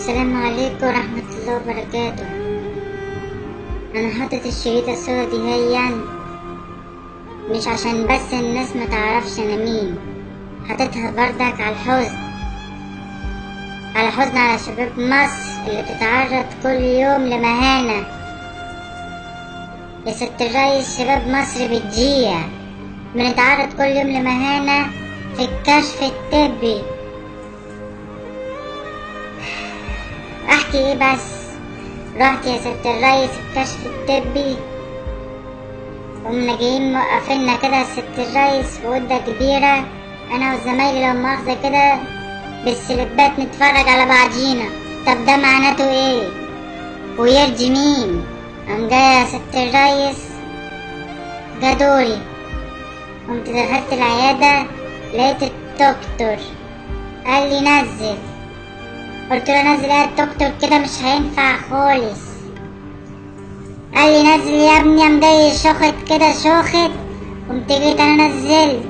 السلام عليكم ورحمة الله وبركاته. أنا حاطط الشريطة السودا دي هيا مش عشان بس الناس ما تعرفش أنا مين، حاططها بردك على الحزن، على حزن على شباب مصر اللي بتتعرض كل يوم لمهانة. يا ست الريس، شباب مصر بتجيع، بنتعرض كل يوم لمهانة في الكشف الطبي. احكي ايه بس؟ رحت يا ست الريس الكشف الطبي، قمنا جايين موقفيننا كده يا ست الريس في اوضة كبيرة، انا وزمايلي لو مؤاخذة كده بالسلبات نتفرج على بعضينا. طب ده معناته ايه؟ ويرضي مين؟ قام جاي يا ست الريس، جا دوري، قمت دخلت العيادة لقيت الدكتور قال لي نزل. قلت له نزل يا الدكتور كده مش هينفع خالص. قال لي نزل يا ابني. قام جاي شخط كده شخط، قمت جيت انا نزلت.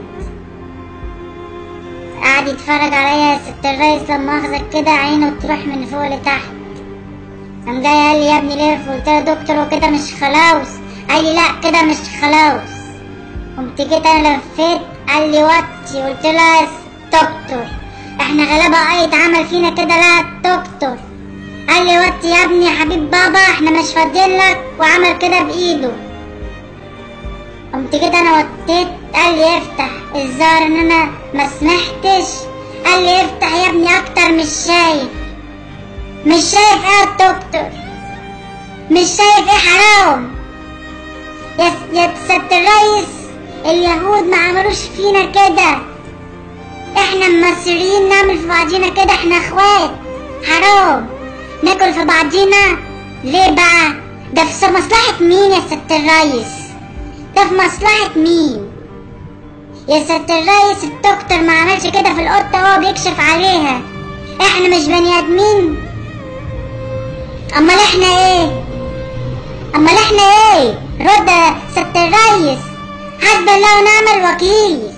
قعد يتفرج عليا يا ست الريس لما مؤاخذة كده، عينه تروح من فوق لتحت. قام جاي قال لي يا ابني لف. قلت له دكتور وكده مش خلاص. قال لي لا كده مش خلاص. قمت جيت انا لفيت. قال لي وطي. قلت له يا دكتور احنا غلابة ايه اتعمل فينا كده؟ لا دكتور. قال لي وطي يا ابني يا حبيب بابا احنا مش فاضيين لك، وعمل كده بايده. قمت كده انا وطيت. قال لي افتح. الظاهر ان انا ما سمحتش. قال لي افتح يا ابني اكتر، مش شايف. مش شايف ايه يا دكتور؟ مش شايف ايه؟ حرام يا سيادة الريس، اليهود ما عملوش فينا كده، احنا المصريين نعمل في بعضينا كده، احنا اخوات. حرام ناكل في بعضينا ليه بقى؟ ده في مصلحة مين يا سيادة الريس؟ ده في مصلحة مين يا سيادة الريس؟ الدكتور ما عملش كده في القطة وهو بيكشف عليها. احنا مش بني ادمين؟ امال احنا ايه؟ امال احنا ايه؟ رد يا سيادة الريس، حسب الله ونعم الوكيل.